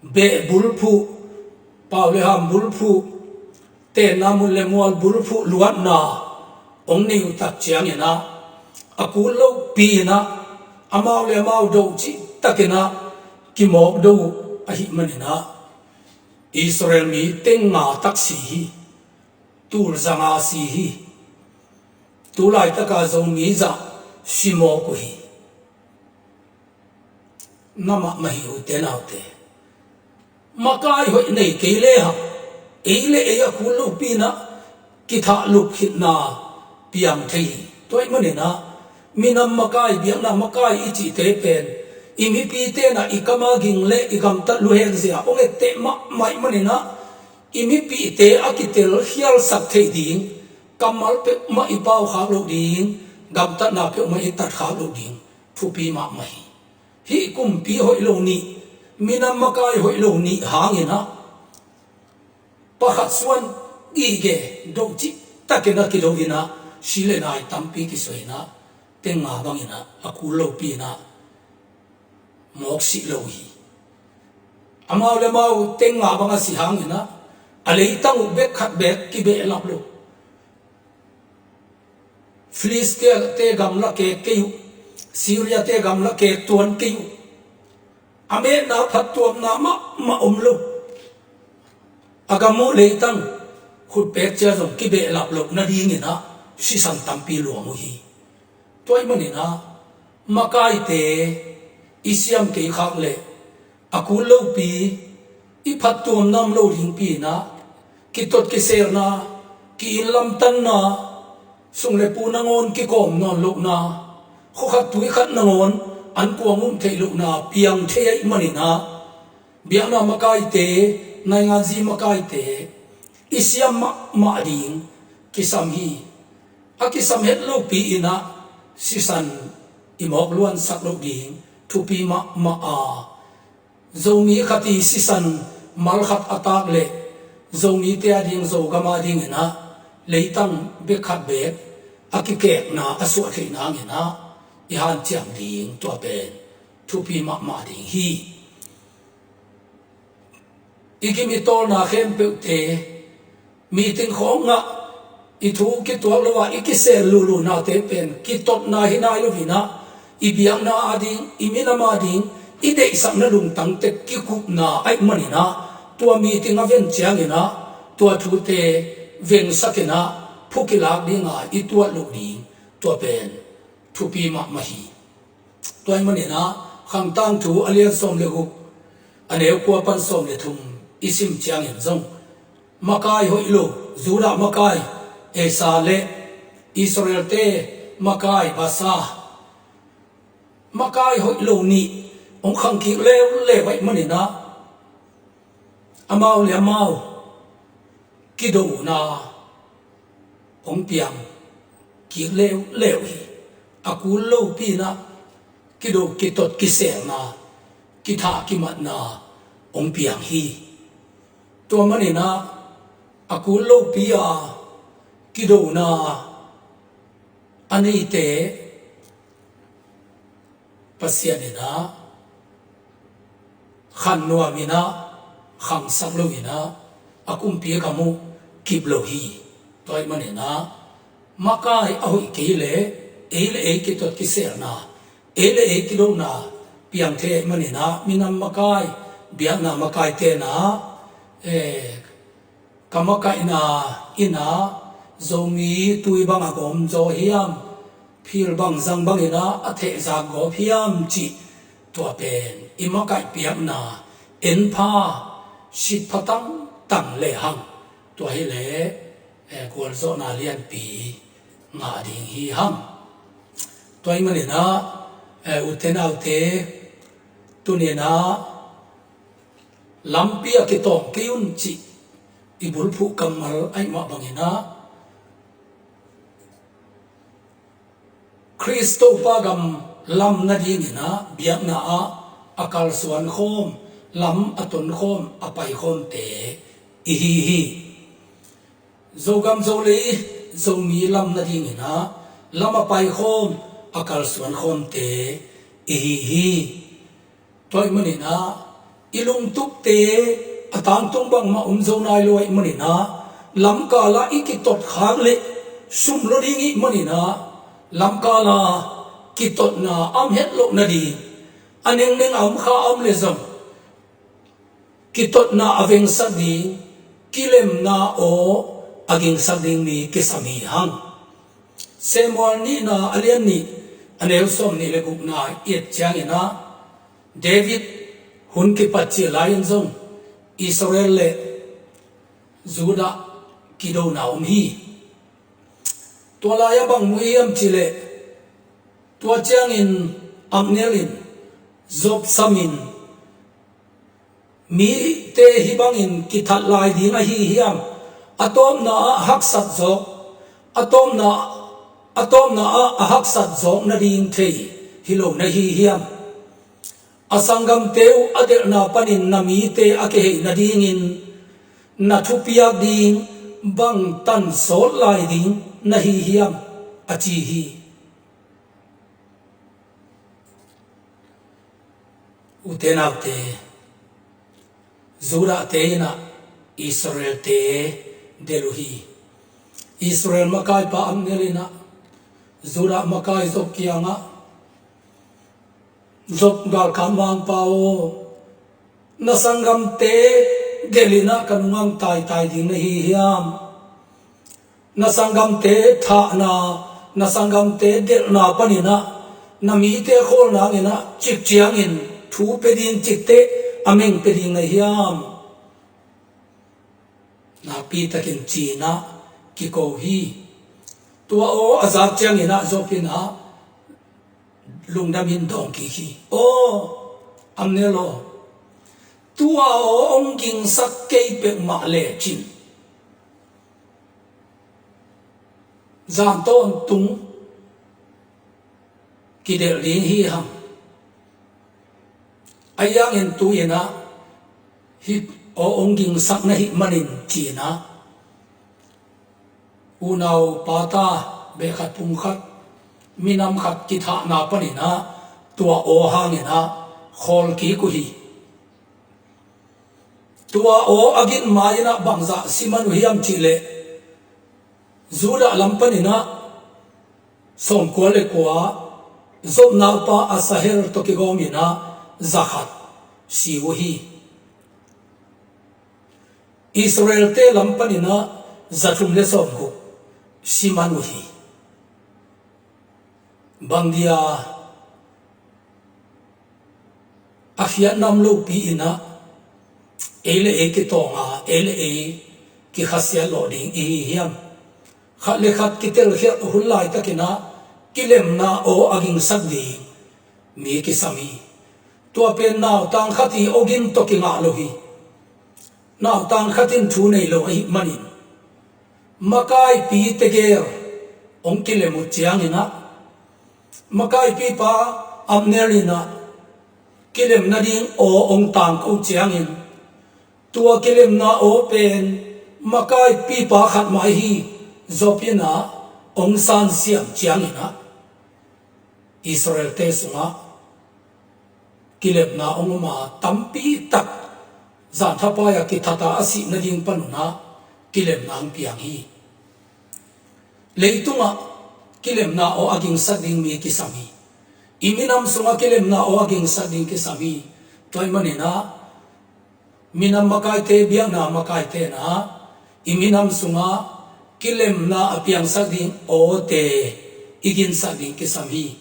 beh bulphuh, pau le ham bulphuh, tenna mun le mual bulphuh luatna hong nei uh tak ciangin ah, a kul lopi-in ah, amau le amau do cihtakin ah kimawk do uh ahih manin ah, Israel mi teng nga tak si hi. Tul za nga si hi. Tu laitaka Zomi zah si mawk uh hi. Na mahmah hi, ute naute. Makai hoih nei kei le hang, ei le ei a kul lopi-in ah kithah lup khitna piang thei hi. Tua ahih manin ah, minam makai, biakna makai i cihte pen i mipite in ah i kam a ging le i gamtat luhek zia hong etteh mahmah ahih manin ah, i mipihte a kitel khialsak theih ding, kammal peuhmah i pau khak loh ding, gamtatna peuhmah i tat khak loh ding thupi mahmah hi. Hih kumpi hoih lo nih, minam makai hoih lo nih hangin ah, pakhat suan gige do cihtakin a kido-in ah, si le nai tampi kisuah-in ah, teng nga bangin ah a kul lopi-in ah mawk sih lo hi. Amau le amau teng nga bang a si hangin ah, a leitang uh bek khat bek kibehlap lo. Filistia-te gamla kek kei uh, Syria-te gamla kek tuan kei uh. A metna phattuamna mahmah om lo. A gam uh leitang khutpek cia zong kibehlap loh nadingin ah sisan tampi luang uh hi. Tua ahih manin ah makaite i siam kei khak leh a kul lopi, i phattuamna om lo dingpi in ah kitot kiselna, ki-inn lamtanna, sung le pu nangawn kikawm nawn lohna, khua khat tui khat nangawn an kuang um theih lohna piang thei ahih manin ah biakna makaite, nainganzi makaite i siam mahmah ding kisam hi. A kisam het lopi in ah sisan i mawk luansak loh ding thupi mahmah a, Zomi khat i sisan mal khat a tak leh Zomite a ding, Zogam a dingin ah leitang bek khat bek a kikekna a suah theih nangin ah i hanciam ding tua pen thupi mahmah ding hi. I gim i tawlna khempeuhte, meeting khawng ah i thu kituak lo a i kisel luhlulnate pen kitotna hi nai lo in ah i biakna a ding, i minam a ding i deihsakna lungtangte kikupna ahih manin ah tua meeting a ven ciangin ah tua thute vengsak in ah phu kilak dinga i tuat loh ding tua pen thupi mahmah hi. Tua ahih manin ah Khangtangthu a lian sawm le guk, a neu kua pan sawm le thum i sim ciangin zong makai hoih lo, Judah makai Asa le Israel-te makai Baasa, makai hoih lo nih hong khang kik leuleu ahih manin ah amau le amau kidona hong piang kik leuleu hi. A kul lopi in ah kido kitot kiselna, kithah kimatna hong piang hi. Tua manin ah a kul lopi a kidona a neite Pasian in ah khan nuam in ah khangsak lo in ah a kumpi gam uh kip lo hi. Tua ahih manin ah makai a hoih kei leh ei le ei kitot kiselna, ei le ei kidona piang thei ahih manin ah minam makai, biakna makaite in ah, eh, ka makaihna in ah Zomi tui bang a gawm zaw hiam, phil bang zang bangin ah a thehzak gawp hiam cih tua pen i makaih piakna en pha, sit pha tangtang lehang tua hi leh, eh, gualzawhna lianpi ngah ding hi hang. Tua ahih manin ah, eh, ute naute, tuni in ah lampi a kitawng kei un cih i bulphuh kammal ahih mah bangin ah Khrist Topa gam lam nadingin ah biakna ah a kalsuan khawm, lam a ton khawm, a pai khawmte i hi hi. Zogam Zolei Zomi lam nadingin ah lam a pai khawm, a kalsuan khawmte i hi hi. Tua ahih manin ah i lungtupte a tangtung bangmah om zo nai lo ahih manin ah lamkal ah i kitot khak leh sum lo ding ahih manin ah lamkal ah kitotna a om het loh nading, a nengneng a om kha a om leh zong kitotna a vengsak ding, kilemna aw a gingsak ding mi kisam hi hang. Samuel nihna a lian nih, a neu sawm nih le gukna i et ciangin ah David hun kipat cil lai-in zong Israel le Judah kidona om hi. Tua lai-ah bang mu hiam cih leh tua ciangin Abner in zopsamin mite hih bangin kithat lai ding ahi hiam? A tawpna ah a haksat zawk, a tawpna, a tawpna ah a haksat zawk nading thei hi lo na hi hiam? A sanggamte uh a delhna panin na mite a kiheih nadingin na thupiak ding bang tan sawt lai ding na hi hiam? A ci hi. Ute naute, Judahte in ah Israelte delh uh hi. Israel makaipa Abner in ah Judah makai zop kiangah Job galkap mangpa aw, na sanggamte delh in ah ka nungang taitai ding na hi hiam? Na sanggamte thahna, na sanggamte delhna panin ah na mite khawlna ngin ah cik ciangin thu pia ding cikteh a meng pia ding na hiam? Nakpitakin ci-in ah kiko hi. Tua aw a zak ciangin ah Job in ah lungdamin dawngkik hi. Aw Abner aw, tua aw hong gingsak kei peuhmah lecin zan tawntung kidelh ding hi hang. Ahi hangin tu-in ah hih aw hong gingsak na hih manin ci-in ah unau pata beh khat phung khat minam khat kithahna panin ah tua aw hangin ah khawlkik uh hi. Tua aw a gin ma-in ah bangzah siman uh hiam cih leh Judah lam panin ah sawmkua le kua, Job naupa Asahel tawh kigawmin ah zakhat si uh hi. Israelte lam panin ah zathum le sawmguk siman uh hi. Bang dia a khiatnam lopi in ah ei le ei kitawng a, ei le ei kikhasiat lawh ding i hi hiam? Khat le khat kitelkhialh hun laitakin ah kilemna aw a gingsak ding mi kisam hi. Tua pen nautang khat i awgin tawh kingah lo hi. Nautang khat in thu nei lo ahih manin makaipi tegel hong kilem uh ciangin ah makaipipa Abner in ah kilem nading aw hong tangko ciangin tua kilemna aw pen makaipipa khat mah hi. Job in ah hong sansiam ciangin ah Israelte sungah kilemna hong om a, tampi tak zanthapai-a kithata a sih nading panun ah kilemna hong piang hi. Leitungah kilemna aw a gingsak ding mi kisam hi. I minam sungah kilemna aw a gingsak ding kisam hi. Tua ahih manin ah minam makaite, biakna makaite in ah i minam sungah kilemna a piangsak ding awte i ginsak ding kisam hi.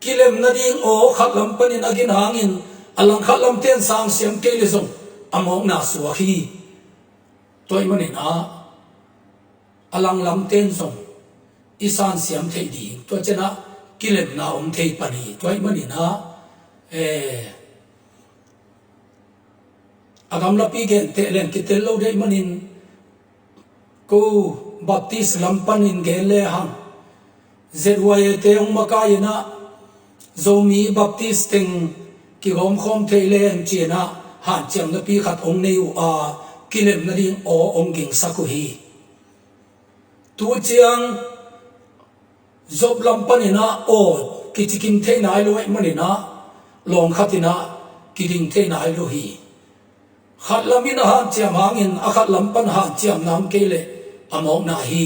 Kilem nading aw khat lam panin a gin hangin a langkhat lamte in sansiam kei le zong a mawkna suak hi. Tua ahih manin ah a langlamte in zong i sansiam theih ding, tua ciangin ah kilemna om thei pan hi. Tua ahih manin ah, eh, a gamlapi genteh leng kitel lo deih manin ko Baptist lam panin gen le hang Z Y A te hong makai in ah Zomi Baptist teng kigawmkhawm thei leng ci-in ah hanciam napi khat hong nei uh a, kilem nading aw hong gingsak uh hi. Tu ciang Job lam panin ah aw kicikim thei nai lo ahih manin ah lawng khat in ah kiding thei nai lo hi. Khat lam in a hanciam hangin a khat lam pan hanciamna om kei leh a mawkna hi.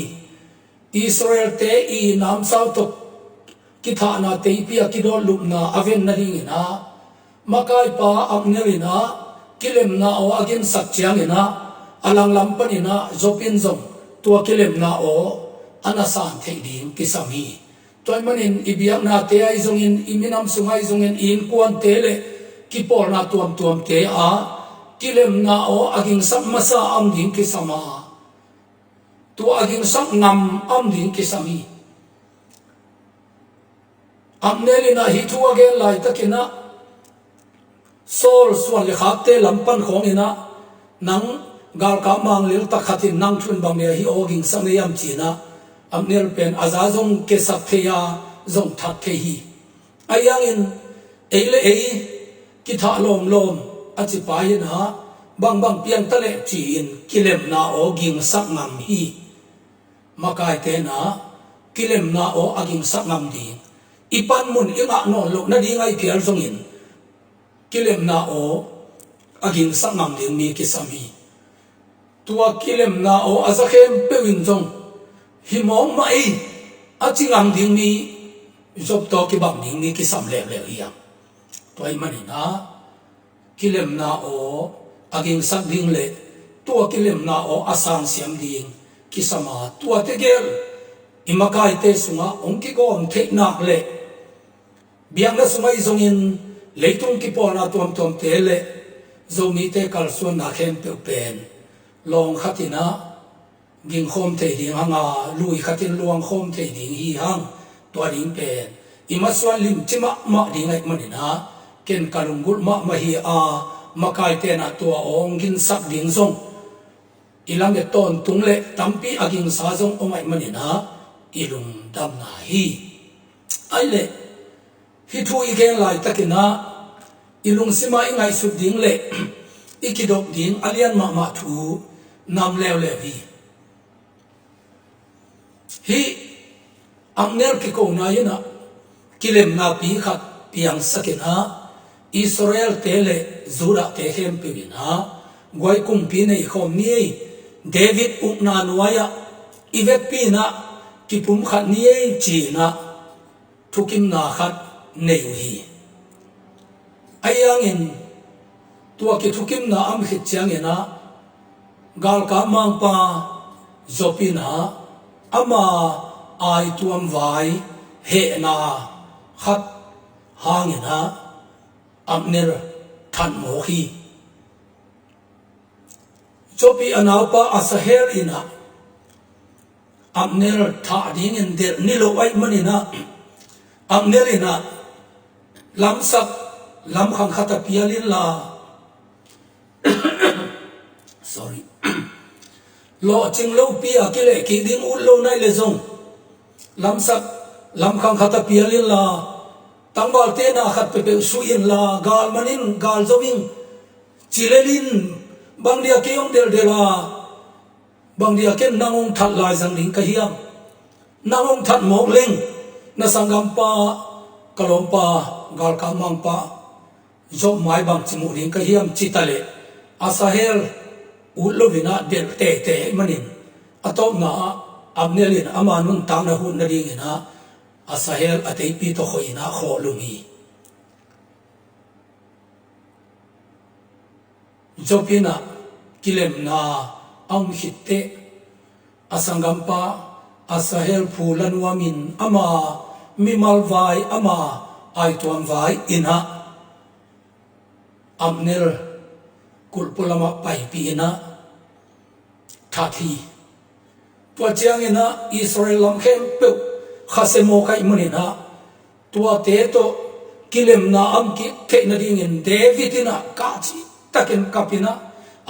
Israelte i namsau tawh kithahna teipi a kidawt lupna a ven nadingin ah makaipa Abner in ah kilemna aw a ginsak ciangin ah a langlam panin ah Job in zong tua kilemna aw a na san theih ding kisam hi. Tua ahih manin i biaknate ahi zongin, i minam sung ahi zongin, i innkuante le kipawlna tuamtuamte ah kilemna aw a gingsak masa a om ding kisam a, tua a gingsak ngam a om ding kisam hi. Abner in ah hih thu a gen laitakin ah Saul suan le khakte lam pan khawngin ah, nang galkap manglel tak khat in nang thu in bang dia hih aw gingsak na hiam ci-in ah Abner pen a za zong kiasak thei a, zong that thei hi. Ahi hangin ei le ei kithah lawmlawm a cipa in ah bangbang piang ta leh ci-in kilemna aw gingsak ngam hi. Makaite in ah kilemna aw a gingsak ngam ding, i panmun i ngah nawn loh nading ahi phial zongin kilemna aw a gingsak ngam ding mi kisam hi. Tua kilemna aw a za khempeuh in zong hi mawk mah ei a ci ngam ding mi Job tawh kibang ding mi kisam leuleu hi hang. Tua ahih manin ah kilemna aw a gingsak ding le tua kilemna aw a sangsiam ding kisam a, tuate gel i makaite sungah hong kigawm theih nak le biakna sungah i zongin leitung kipawlna tuamtuamte le Zomite kalsuanna khempeuh pen lawng khat in ah gingkhawm thei ding hang a, lui khat in luangkhawm thei ding hi hang. Tua ding pen i masuan limci mahmah ding ahih manin ah ken ka lunggulh mahmah hi a, makaite in ah tua aw hong gingsak ding zong i lamet tawntung le tampi a gingsa zong om ahih manin ah i lungdamna hi. Ahih leh hih thu i gen laitakin ah i lungsim ah i ngaihsut ding le i kidop ding a lian mahmah thu nam leuleu hi. Hih Abner kikona in ah kilemnapi khat piangsak in ah Israel-te le Judah-te khempeuh in ah guai kumpi nei khawm ni ei, David ukna nuai-ah i vekpi in ah kipumkhat ni ei ci-in ah thukimna khat nei uh hi. Ahi hangin tua kithukimna a om khit ciangin ah galkap mangpa Job in ah ama aituam vai hehna khat hangin ah Abner that mawk hi. Job i a naupa Asahel in ah Abner thah dingin delh ni lo ahih manin ah Abner in ah lamsak lamkhang khat a pial inla, sorry, lawhcing lopi a kilehkik ding ut lo na hih leh zong lamsak lamkhang khat a pial inla, tangvalte na khat peuhpeuh suih inla, gal man in, gal zo in, ci lel in, bang dia kei hong delhdel a, bang dia ken nang hong that lai zang ding ka hiam? Nang hong that mawk leng na sanggampa, ka lawmpa, galkap mangpa Job mai bangci muh ding ka hiam ci ta leh Asahel ut loin ah delh teitei ahih manin a tawpna ah Abner in ama nuntakna huh nadingin ah Asahel a teipi tawh khoi in ah khawhlum hi. Job in ah kilemna a om khit teh a sanggampa Asahel phu la nuamin ama mimal vai, ama aituam vai in ah Abner kulhpu lamah paipih in ah that hi. Tua ciangin ah Israel lam khempeuh khasia mawk ahih manin ah tuate tawh kilemna a om kik theih nadingin David in ah kah citakin kap in ah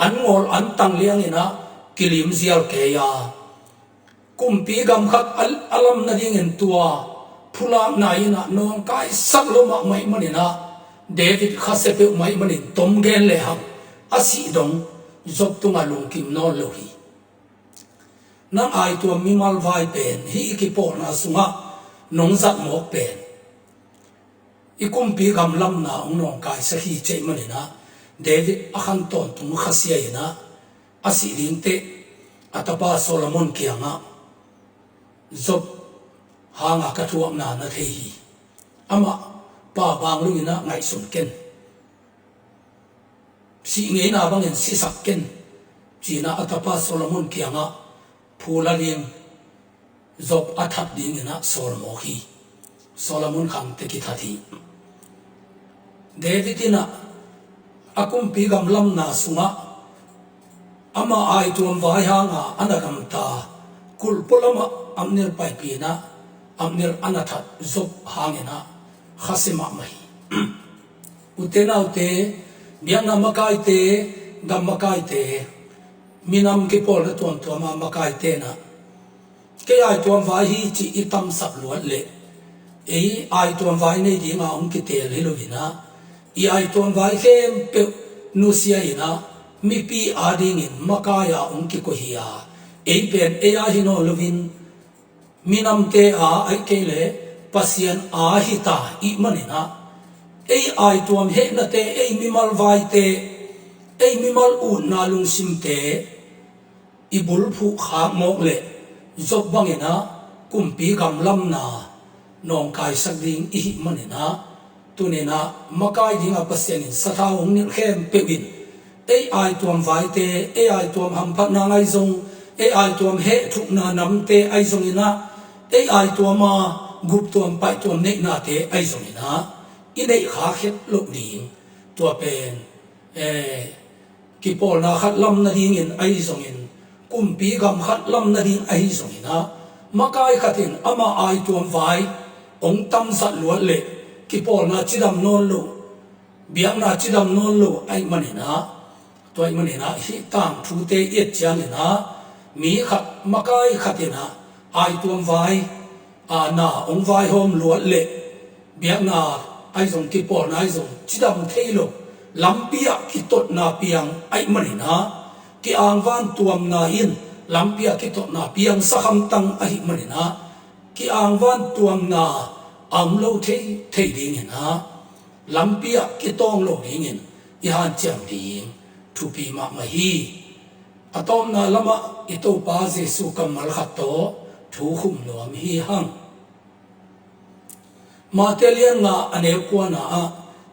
an ngawl an tang liangin ah kilim zial kei a, kumpi gam khat a, a lam nadingin tua phulakna in ah nawngkaisak lo mahmah ahih manin ah David khasia peuhmah ahih manin tom gen lehang a sih dong Job tungah lungkim nawn lo hi. Nang aituam mimal vai pen hih i kipawlna sungah nong zat mawk pen i kumpi gam lamna hong nawngkaisak hi ci ahih manin ah David a khan tawntung khasia in ah a sih ding teh a tapa Solomon kiangah Job hanga ka thuakna na thei hi. Amah pa bang lo in ah ngaihsun ken, sih ngeina bangin sisak ken, ci-in ah a tapa Solomon kiangah phu la ding, Job a that dingin ah sawl mawk hi. Solomon khang teh kithat hi. David in ah a kumpi gam lamna sungah ama aituam vai hanga a na gamta kulhpu lamah Abner paipih in ah Abner a na that Job hangin ah khasia mahmah hi. Ute naute, biakna makaite, gam makaite, minam kipawlna tuamtuam a makaite in ah kei aituam vai hi cih i tamsak luat leh ei aituam vai nei dinga hong kiteel hi lo in ah i aituam vai khempeuh nusia in ah mipi adingin makai-a hong kikoih hi a, ei pen ei a hi nawn loin minamte a ahih kei leh Pasian a hi ta ahih manin ah ei aituam hehnate, ei mimal vaite, ei mimal utna lungsimte i bulphuh khak mawk leh Job bangin ah kumpi gam lamna nawngkaisak ding i hih maninah, tuninah makai dingah Pasian in sathau hong nilh khempeuh in ei aituam vaite, ei aituam hamphatna ngaih zong, ei aituam hehthukna namte aih zonginah, ei aituama guptuam paihtuam neihnate aih zonginah i neih khakhet loh ding. Tua pen eh, kipawlna khat lam nadingin ahi zongin, kumpi gam khat lam nading ahi zonginah, makai khatin ama aituam vai hong tamzat luat leh kipawlna cidam nawn lo, biakna cidam nawn lo aih maninah, tua aih maninah hih tangthute i et cianginah, mi khat makai khatinah aituam vai a na hong vaihawm luat leh biakna aih zong, kipawlna aih zong cidam thei lo, lampi ah kitotna piang aih maninah, ki-angvan tuamna in lampi ah kitotna piangsak hamtang ahi maninah, ki-angvan tuamna a om lo thei thei dinginah, lampi ah kitawng lo dingin i hanciam ding thupi mahmah hi. A tawpna lamah i Topa Jesu kammal khat tawh thu khum nuam hi hang. Mate lian nga a neu kuana ah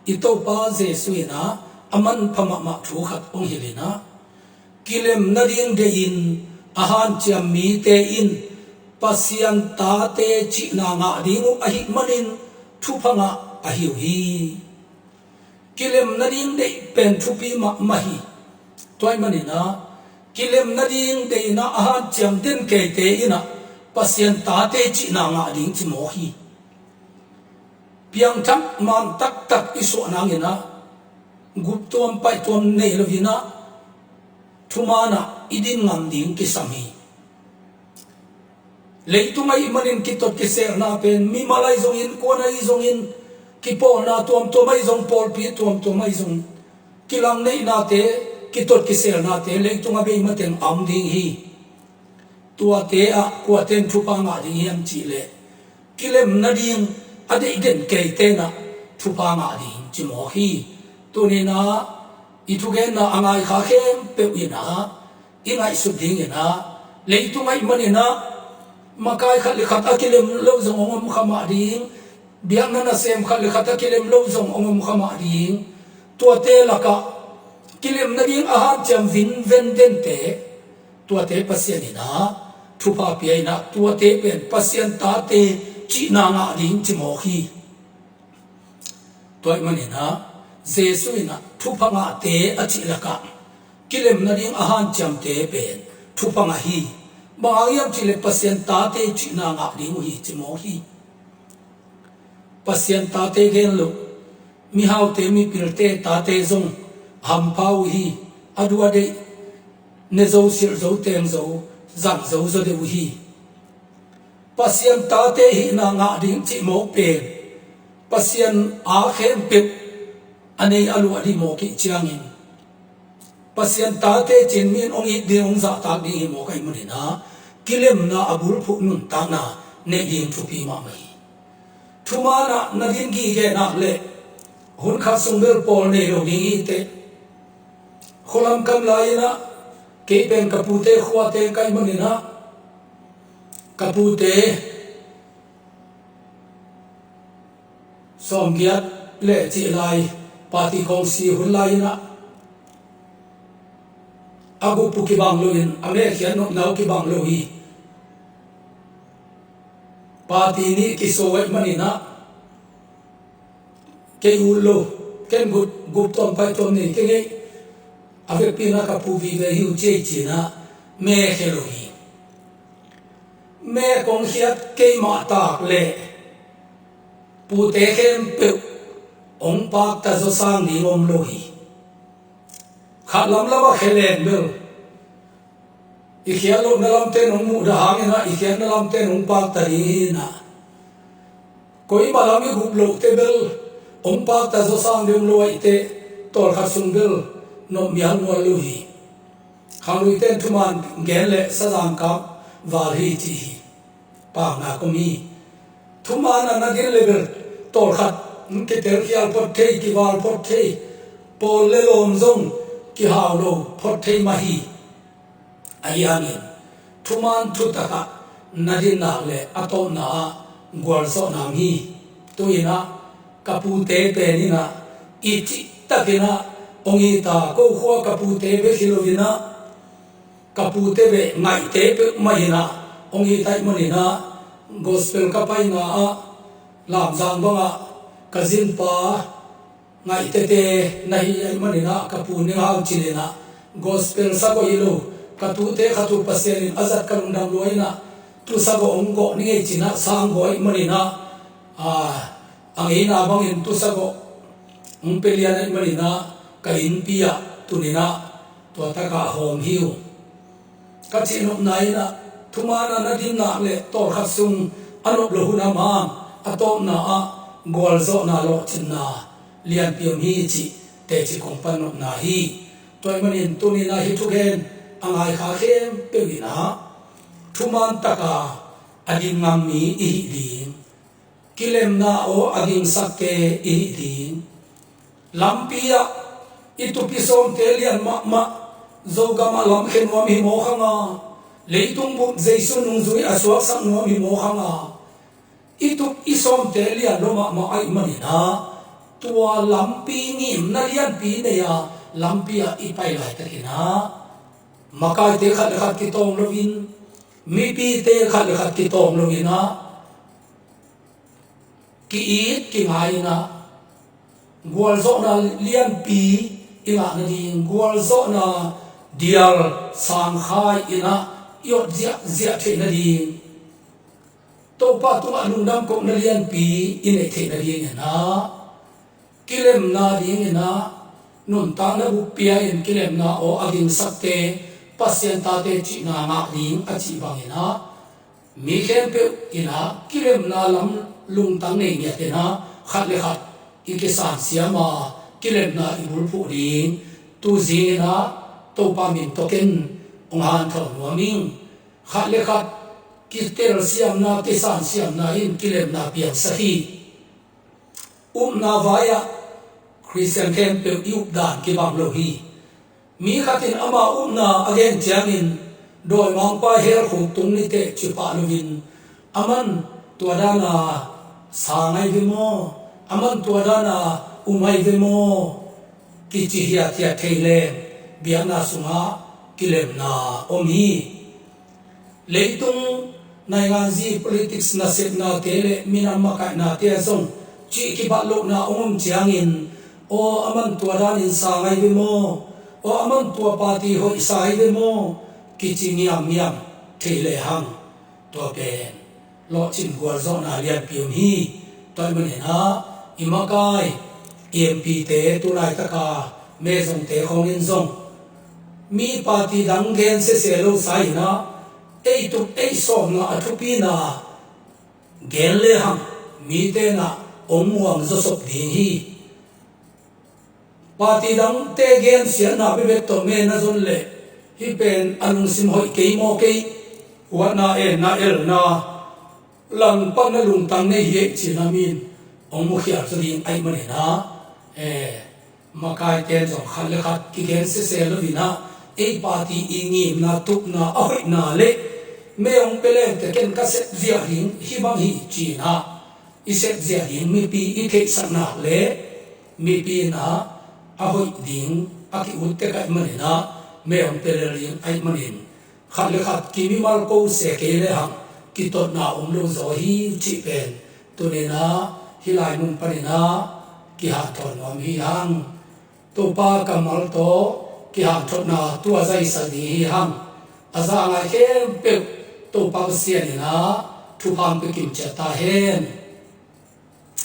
i Topa Jesu inah a manpha mahmah thu khat hong hilhinah, kilem nading deihin a hanciam mite in Pasian tate cihna ngah ding uh ahi manin thupha ngah ahi uh hi. Kilem nading deih pen thupi mahmah hi. Tua aih maninah kilem nading deihinah a hanciam den keite inah Pasian tate cihna ngah ding ci mawk hi. Piangthak man taktak i suah nanginah guptuam paihtuam nei loinah thumanah i din ngam ding kisam hi. Leitung aih manin kitot kiselna pen mimal aih zongin, kuan aih zongin, kipawlna tuamtuam aih zong, pawlpi tuamtuam aih zong, kilang neihnate, kitot kiselnate leitung a bei mateng a om ding hi. Tuate ah kuate in thupha ngah ding hiam cihleh, kilem nading a deih den keite inah thupha ngah ding ci mawk hi. Tuninah i thugenna a ngai kha khempeuh inah i ngaihsut dinginah, leitung aih maninah makai khat le khat a kilem lo zong hong om kha mah ding, biakna nasem khat le khat a kilem lo zong hong om kha mah ding. Tuate lakah kilem nading a hanciam vinven dente, tuate Pasian inah thupha pia inah, tuate pen Pasian tate cihna ngah ding ci mawk hi. Tua aih maninah Jesu inah thupha ngahte a cih lakah kilem nading a hanciamte pen thupha ngah hi. Bang hang hiam cihleh Pasian tate cihna ngah ding uh hi ci mawk hi. Pasian tate gen loh, mihaute mipilte tate zong hampha uh hi. A duh a deih, ne zo, silh zo, teng zo, zang zo zaw deuh uh hi. Pasian tate hihna ngah ding cih mawk pen Pasian a khempeuh a nei a luah dih mawk ih ciangin, Pasian tate cin mi in hong it ding, hong zahtak ding hi mawk aih maninah kilemna a bulphuh nuntakna neih ding thupi mahmah hi. Thumanah na din gige nak leh hun khat sung bel pawl nei lo ding hi teh. Khualam kam lai-inah kei pen ka pute khuate ka hih maninah, ka pute sawmgiat le cih lai, party kongsi hun lai-inah a guppu kibang loin a mehkhiat nopna uh kibang lo hi. Party nih kiso ahih maninah kei ut lo, ken gup, gup tuam paih tuam nei kei ngei. A vekpi inah ka pu vive hi uh ci ei cinah mehkhia lo hi. Meh kong khiat keimah tak leh pute khempeuh hong pakta zaw sang ding om lo hi. Khat lamlam a khia leng bel i khiat lohna lamte in hong muhdah hanginah i khiatna lamte in hong pakta ding hinah, koimah lam i gup lohte bel hong pakta zaw sang ding om lo ahih teh, tawlkhat sung bel nop mial mual lo hi. Khangluite in thuman gen leh sazang kap val hi ci hi. Pakna kong hi. Thuman a na din le bel tawlkhat kitelkhial phot thei, kival phot thei, pawl le lawm zong kihau lo phot thei mah hi. Ahi hangin thuman thutak ah na din nak leh a tawpna ah gualzawhna om hi. Tu-in ah ka pute pen in ah i cihtakin ah hong it a, ko khua ka pute bek hi loin ah ka pute bek ngaihte peuhmah in ah hong it ahih manin ah gospel ka paina ah Lamzang bangah ka zinpa ngaihtete na hi ahih manin ah ka pu Ning Hau Cin in ah gospel sa gawh hi lo, ka tute khat uh Pasian in a zat ka lungdam lua in ah tu sa gawh hong gawh ni ngei ci-in ah sang gawh ahih manin ah, a, a ngeina bangin tu sa gawh hong pia lian ahih manin ah ka innpi ah tuni-in ah tua takah hawm hi uh. Ka cihnopna in ah thuman a na dim nak leh tawlkhat sung a nop loh hun a mang, a tawpna ah gualzawhna lawhcinna lianpi om hi cih teci kong pan nopna hi. Tua ahih manin tuni-in ah hih thugen a ngai kha khempeuh in ah thuman taka a dim ngam mi i hih ding, kilemna aw a gingsatte i hih ding. Lampi ah i tup i sawmte lian mahmah, Zogam ah lamkhia nuam hi mawk hang a, leitung bup Jesu nungzui a suaksak nuam hi mawk hang a, i tup i sawmte lian lua mahmah ahih manin ah tua lampi ngimna lianpi nei a lampi ah i pai laitakin ah makaite khat le khat kitawng loin, mipite khat le khat kitawng loin ah ki-it kingai in ah gualzawhna lianpi i ngah nading, gualzawhna dial sangkhai in ah i ot ziahziah theih nading, Topa tungah lungdam kohna lianpi i neih theih nadingin ah kilemna dingin ah nuntakna bup pia-in kilemna aw a gingsakte Pasian tate cihna ngah ding a cih bangin ah mi khempeuh in ah kilemna lam lungtang nei ngiat in ah khat le khat i kisansiam a kilemna i bulphuh ding tu zing in ah Topa min tawh ken hong hanthawn nuam ing. Khat le khat kitelsiamna, kisansiamna in kilemna piangsak hi. Upna vai-ah Khristian khempeuh i updan kibang lo hi. Mi khat in ama upna a gen ciangin dawimangpa hell khuk tung ni teh ci pah loin, aman tua dana sang ahi ve maw, aman tua dana um ahi ve maw, kici hiathiat thei leng biakna sungah kilemna om hi. Leitung nainganzi politics nasepnate le minam makaihnate ah zong cih kibat lohna hong om ciangin, aw aman tua danin sang ahi ve maw, aw aman tua party hoihsa ahi ve maw, kici ngiamngiam thei lehang tua pen lawhcin gualzawhna lianpi om hi. Tua ahih manin ah i makai i M P te tu laitaka mezongte khawngin zong mi party dang gen sese lo sa in ah ei tup ei sawmna a thupina gen lehang mite in ah hong muang zawsop ding hi. Party dangte gensiatna bebek tawh me na zon leh hih pen a lungsim hoih kei maw kei, huatna enna elna langpatna lungtang nei hi ei cihna min hong mukhial zaw ding ahih manin ah, eh, makaite in zong khat le khat kigen sese loin ah ei party i ngimna tupna a hoihna le me hong pia leng teh ken ka sep ziah ding hih bang hi ci-in ah i sep ziah ding mipi i theihsak nak le mipi in ah a hoih ding a ki-ut tek ahih manin ah me hong pia lel ding ahih manin khat le khat kimimal ko se kei lehang kitotna om lo zaw hi cih pen tuni-in ah hih lai mun panin ah kihanthawn nuam hi hang. Topa kammal tawh kihanthawnna tua zaisak ding hi hang. A za a ngai khempeuh Topa Pasian in ah thupha hong pia kim ciat ta hen.